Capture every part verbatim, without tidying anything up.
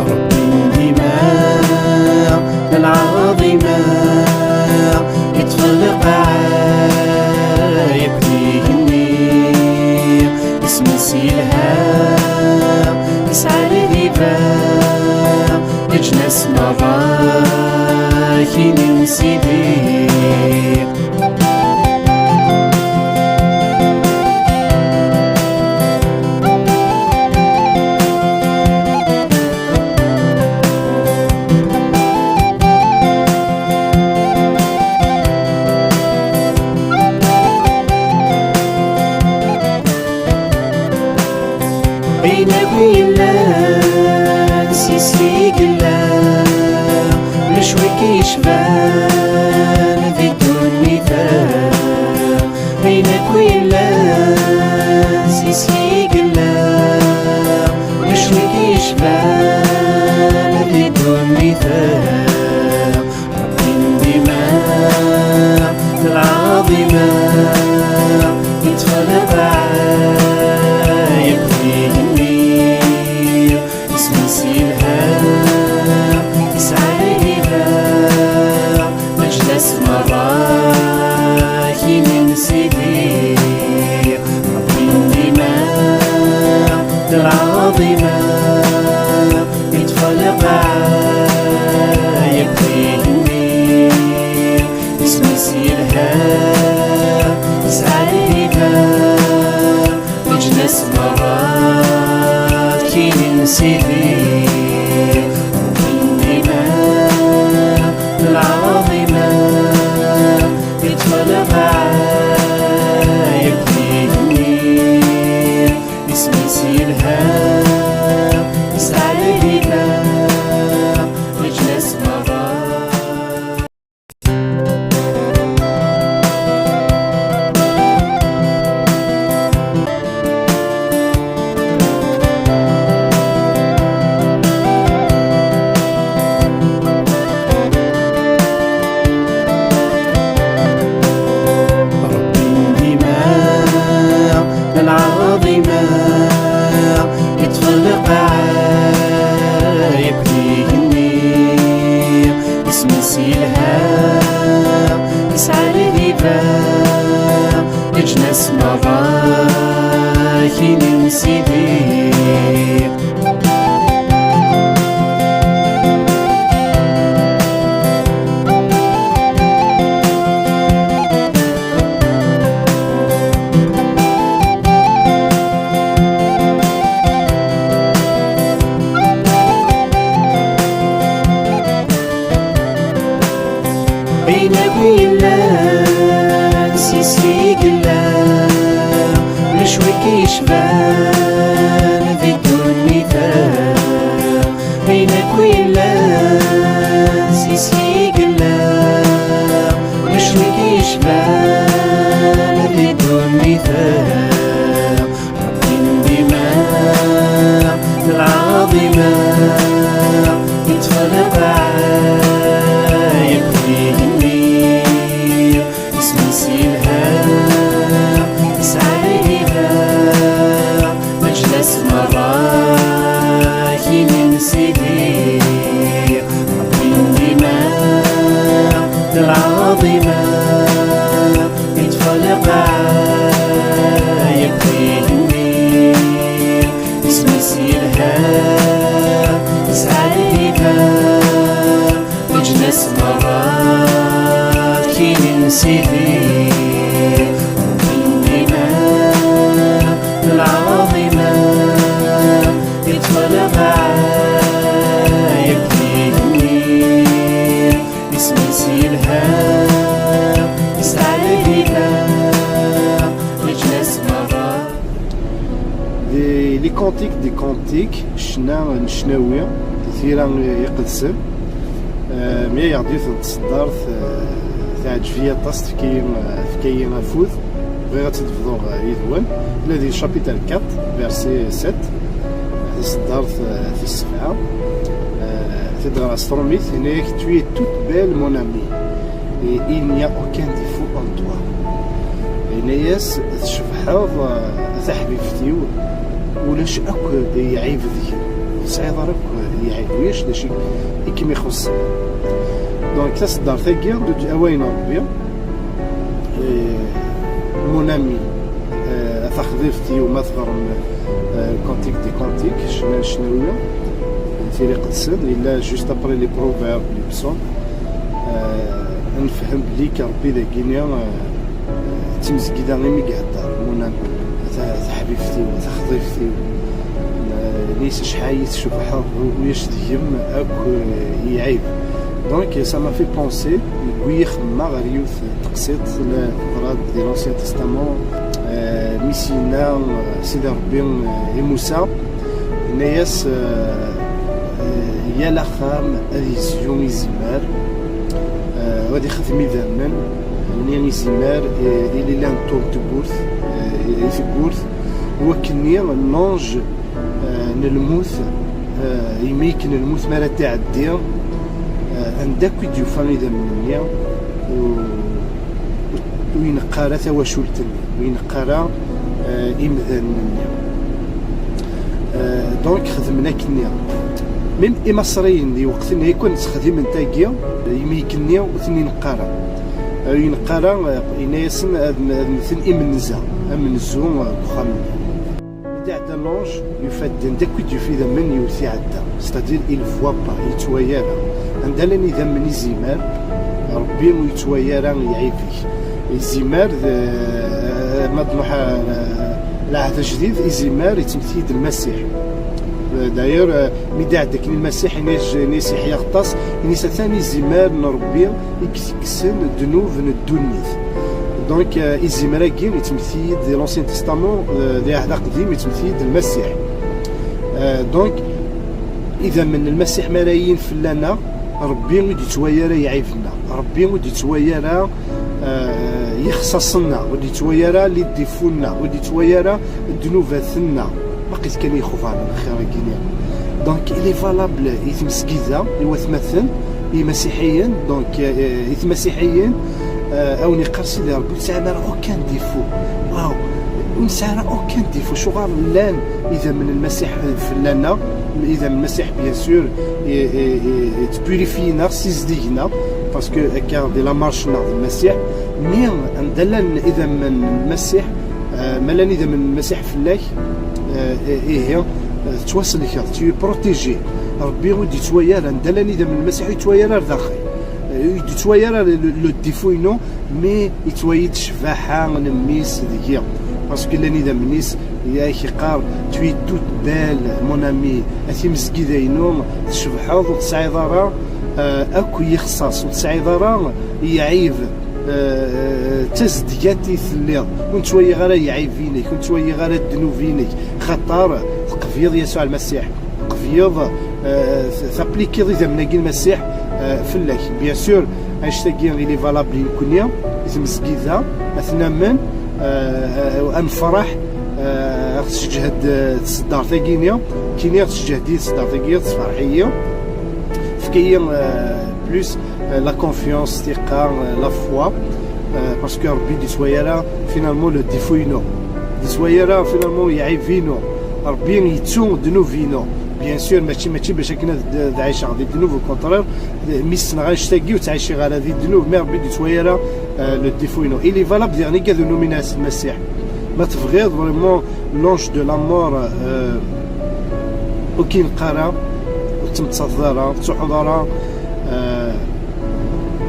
Ṛebbi n dima, d lɛaḍima, yeṭṭef lqaɛa yakk d igenni. Isem-is yelha, yesɛa lhiba, leǧnas merra kinin Sidi. Ayen akk yellan s yis-i i yella, ulac wi k-yecban di ddunit-a. Ayen akk yellan s yis-i i yella, ulac wi k-yecban di ddunit-a. Ṛebbi n dima, d lɛaḍima, yeṭṭef lqaɛa yakk d igenni. Isem-is yelha, yesɛa lhiba, leǧnas merra kinin Sidi. Ṛebbi n dima, d lɛaḍima, yeṭṭef lqaɛa yakk d igenni. Isem-is yelha, yesɛa lhiba, leǧnas merra kinin Sidi. Ṛebbi n dima, d lɛaḍima, yeṭṭef lqaɛa yakk d igenni. Isem-is yelha, yesɛa lhiba, leǧnas merra. Ṛebbi n dima, d lɛaḍima, yeṭṭef lqaɛa yakk d igenni. Isem-is yelha, yesɛa lhiba, leǧnas merra kinin Sidi. Ayen akk yellan s yis-i i yella, ulac wi k-yecban di ddunit-a. Ayen akk yellan s yis-i i yella, ulac wi k-yecban di ddunit-a. Ṛebbi n dima, d lɛaḍima, yeṭṭef lqaɛa yakk d igenni. Isem-is yelha, yesɛa lhiba, leǧnas merra kinin Sidi. Ṛebbi n dima, d lɛaḍima, yeṭṭef lqaɛa yakk d igenni. Isem-is yelha, yesɛa lhiba, leǧnas merra kinin Sidi. Ṛebbi n dima, d lɛaḍima, yeṭṭef lqaɛa yakk d igenni. Isem-is yelha, yesɛa lhiba, leǧnas merra. Di Les Cantiques des Cantiques, ccna n ccnawi, di tira iqedsen, eh, myayeɣ-d yiwet n tseddart, eh, teɛǧeb-iyi aṭas, tefka-yi, eh, tefka-yi afud. Bɣiɣ ad tt-id-bḍuɣ yid-wen. Tella di chapitre quatre, verset sept, taseddart, eh, tis sebɛa. Eh, ɣer s trumit, yenna-yak: Tu es toute belle, mon ami, et il n'y a aucun défaut en toi. Yenna-yas: Tcebḥeḍ, eh, a taḥbibt-iw, ulac akk lɛib deg-m, ur tesɛiḍ ara akk lɛib, ulac d acu i kem-ixuṣṣen. Donc, taseddart-agi, awal n Ṛebbi, eh, mon ami, eh, a taxḍibt-iw, ma teɣrem, eh, Cantique des Cantiques, ccna n ccnawiya, n Tira Iqedsen, yella juste après les Proverbes, les Psaumes. Eh, nefhem belli k Ṛebbi dagini, eh, d timezgida imi ihedder, mon ami, ta-, taḥbibt-iw, taxḍibt-iw. Eh, nis acḥal i tcebḥeḍ, ulac deg-m akk, eh, lɛib. Donc, ça m'a fait penser, yewwi-yi xemmemeɣ ɣer yiwet teqsiṭ la teḍra-d di l'Ancien Testament, eh, mi s-yenna, eh, Sidi Ṛebbi, eh, i Musa, yenna-yas, eh, eh, yal axxam ad yezyu izimer, eh, ad ixdem idammen, nni izimer, eh, i lila n ṭṭul n tewwurt, eh, i tewwurt, wakken-nni l'ange, eh, n lmut, eh, imi akken lmut mi ara d-iɛeddi, eh, anda akk i d-yufa idammen-nni, u-, ur ineqq ara tawacult-nni, ur ineqq ara, eh, imdanen-nni. Eh, donc, xedmen akken-nni. Même Imaṣriyen di lweqt-nni, yakk ttxeddimen tagi, imi akken-nni ur ten-ineqq ara. Eh, ur ineqq ara, eh, yenna-yasen ad, ad mmten imenza, amenzu, eh, deg uxxam-nni. Mi d-iɛedda l'ange, yufa-d anda akk i d-yufa idammen, yiwet iɛedda. C'est-à-dire, il voit pas, yettwali ara. Anda llan idammen izimer, Ṛebbi ur yettwali ara lɛib-ik. Izimer, d, ma d-nruḥ, eh, lɛehd ajdid, izimer yettmet-iyi-d Lmasiḥ. D'ailleurs, eh, mi d-iɛedda akken Lmasiḥ, yenna-yas, yenna-yas Yeḥya Aɣeṭṭas, yenna-yas: Atan izimer n Ṛebbi i itekksen ddnub n ddunit. Donc, euh, izimer-agi yettmet-iyi-d di l'Ancien Testament, euh, di Ɛehd Aqdim, yettmet-iyi-d Lmasiḥ. Euh, donc, idammen n Lmasiḥ mi ara yilin fell-aneɣ, Ṛebbi ur d-yettwali ara lɛib-nneɣ, Ṛebbi ur d-yettwali ara, euh, lexṣaṣ-nneɣ, ur d-yettwali ara les défauts-nneɣ, ur d-yettwali ara ddnubat-nneɣ. Waqil kan yexbar lxir-agi-nni. Donc, il est valable i tmesgida, i watmaten, i imasiḥiyen, donc, euh, i tmasiḥiyin, euh, a wen-iqqar Sidi Ṛebbi, ur tesɛim ara aucun défaut. Waw, ur nesɛi ara aucun défaut. Cuɣer llan idammen n Lmasiḥ fell-aneɣ, idammen n Lmasiḥ, bien sûr, i, i, i, i ttpurifiyen-aɣ, ssizdigen-aɣ, parce que akka di la marche-nneɣ d Lmasiḥ, mais anda llan idammen n Lmasiḥ, euh, ma llan idammen n Lmasiḥ fell-ak, euh, ihi, euh, tettwasellkeḍ, tu es protégé. Ṛebbi ur d-yettwali ara, anda llan idammen n Lmasiḥ ur yettwali ara ar daxel. Euh, ur d-yettwali ara le, le, le défaut-inu, mais yettwali-d ccbaḥa n mmi-s deg-i. Parce que llan idammen-is, yak yeqqar, tu es toute belle, mon ami, a timezgida-inu, tcebḥeḍ, ur tesɛiḍ ara, euh, akk lexṣaṣ, ur tesɛiḍ ara lɛib. Eh, d tazedgat i telliḍ, ur nettwaliɣ ara lɛib-inek, ur nettwaliɣ ara ddnub-inek, xaṭer teqbiḍ Yasuɛ Lmasiḥ, teqbiḍ, eh, taplikiḍ idammen-agi n Lmasiḥ, eh, fell-ak. Bien sûr, annect-agi il est valable i nekkni, i tmezgida, ad t-namen, eh, eh, ad nefreḥ, eh, ad ɣ-tesseǧhed, eh, tseddart-agi-ni, kini ad tesseǧhed-iyi tseddart-agi, ad tefreḥ-iyi, tefka-yi, eh, plus euh, la confiance, thiqa, euh, la foi, euh, parce que Ṛebbi ur d-yettwali ara finalement le défaut-inu. Ur d-yettwali ara finalement lɛib-inu. Ṛebbi yettu ddnub-inu. Bien sûr, mačči, mačči bac akken ad, ad ɛiceɣ di ddnub, au contraire, mi ssneɣ annect-agi ur ttɛiciɣ ara di ddnub, mais Ṛebbi ur d-yettwali ara, euh, le défaut-inu. Il est valable diɣen i gad ur numin ara s Lmasiḥ. Ma tebɣiḍ vraiment l'ange de la mort, euh, ur k-ineqq ara, ur tettmettateḍ ara, ur tettruḥuḍ ara, euh,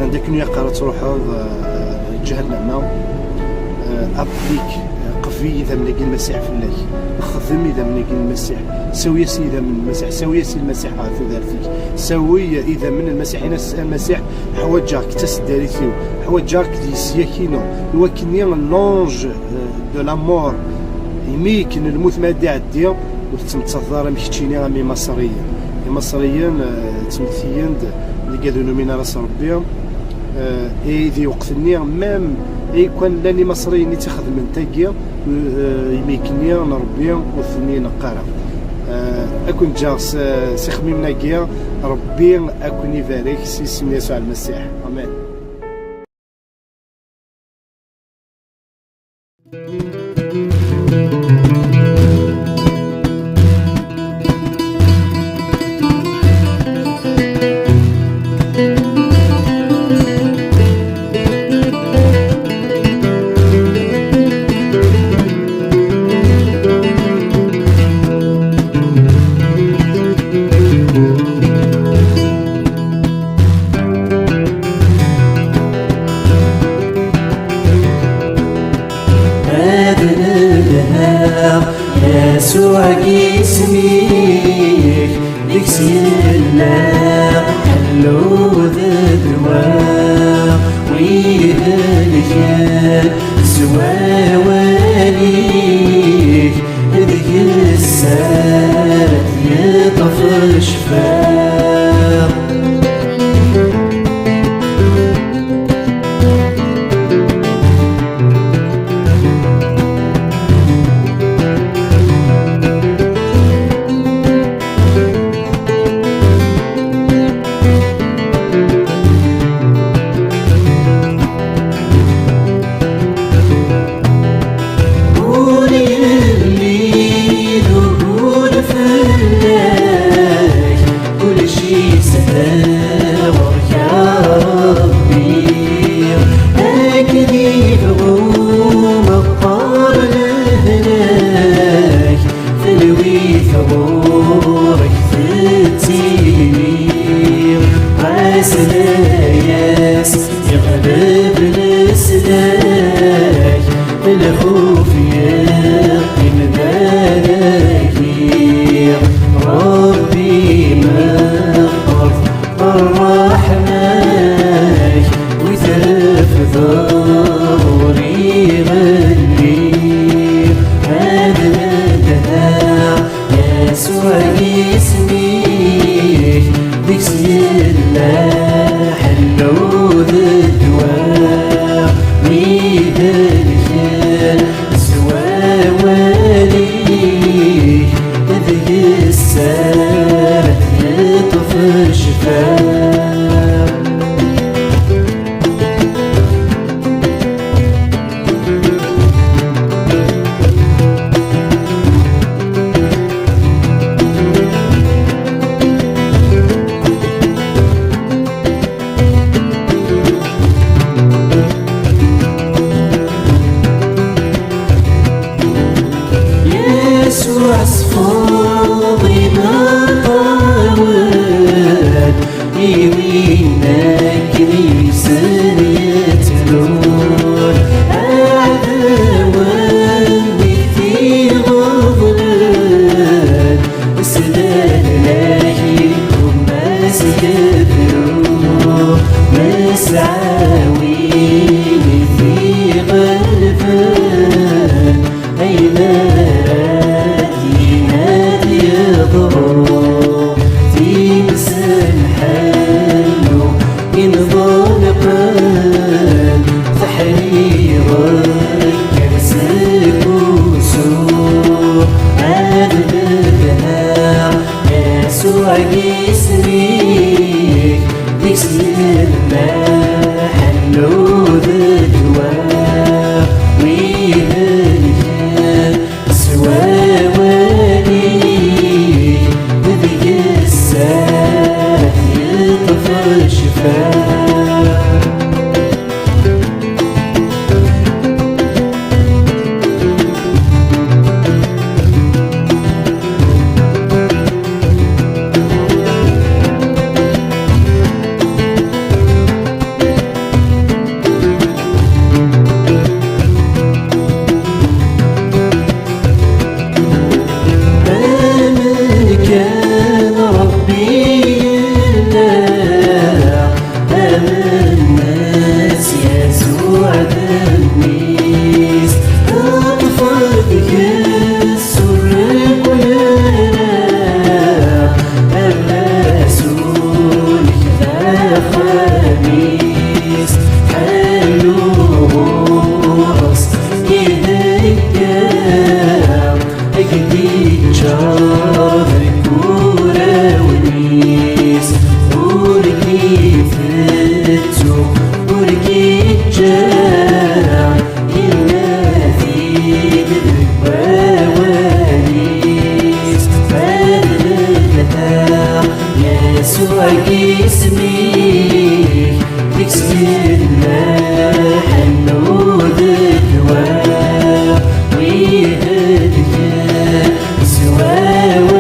anda akken ur ilaq ara ad truḥeḍ, euh, ǧahennama, euh, applique, euh, qbel idammen-agi n Lmasiḥ fell-ak, xdem idammen-agi n Lmasiḥ, sawi-as idammen n Lmasiḥ, sawi-as i Lmasiḥ ɣer tudert-ik, sawi idammen n Lmasiḥ, in-as a Lmasiḥ, ḥwaǧeɣ-k d taseddarit-iw, ḥwaǧeɣ-k d leslak-inu, i wakken-nni l'ange, euh, de la mort, imi akken lmut ma ad d-iɛeddi, ur tettmettateḍ ara am keččini am Imaṣriyen. Imaṣriyen, eh, ttmektiyen-d, deg ad ur numin ara s Ṛebbi, Eh, i di lweqt-nni, même i kan llan Imaṣriyen i tt-ixedmen tagi, eh, imi akken-nni n Ṛebbi ur ten-ineqq ara. Eh, ad ken-ǧǧeɣ s, s ixemmimen-agi, Ṛebbi ad ken-ibarek s yisem n Yasuɛ Lmasiḥ. Amen. Ad nedheɣ Yasuɛ deg isem-ik, deg-s yella ḥellu d ddwa. Wi ihelken s wawal-ik, deg-s ara d-yeṭṭef ccfa. Ur yelli d ugur fell-ak, kullec yessedha ɣur-k a Ṛebbi. Akken i tɣum qqar lehlak, telwit ɣur-k tettili. Ɣas layas yeɣleb leslak, lxuf yeqqim d aragi. Ṛebbi meqqret ṛṛeḥma-k, wi trefdeḍ ur iɣelli. Ad nedheɣ Yasuɛ deg isem-ik, deg-s yella ḥellu d ddwa. Mi d-helken s wawal-ik, deg-s ara d-yeṭṭef ccfa. Yasuɛ sfeḍ imeṭṭawen, i win akken yis-sen yettlun. Aɛdawen-ik tiɣeḍlen, s lehlak yeggumma s yebru. Nesɛa win i t-iɣelben, ayen ara d-yini ad yeḍru. Times n ḥellu inḍelqen, teḥriḍ kan seg usu. Ad bedheɣ Yasuɛ deg isem-ik, deg-s yella ḥellu d ddwa. Wi ihelken s wawal-ik, deg-s ara d-yeṭṭef ccfa. Amen kan Ṛebbi yella, Ur k-itettu, ur k-iǧǧa, yenna-t-id deg wawal-is. Ad meddeɣ Yasuɛ deg isem-ik, deg-s yella ḥellu d ddwa. Wi ihelken s wawal-ik,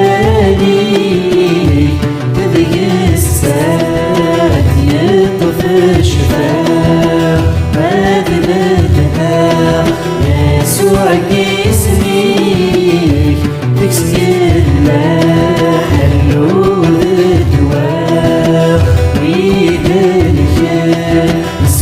deg-s ad yeṭṭef ccfa. Ad meddeɣ Yasuɛ deg isem-ik, deg-s yella ḥellu d ddwa. Wi ihelken s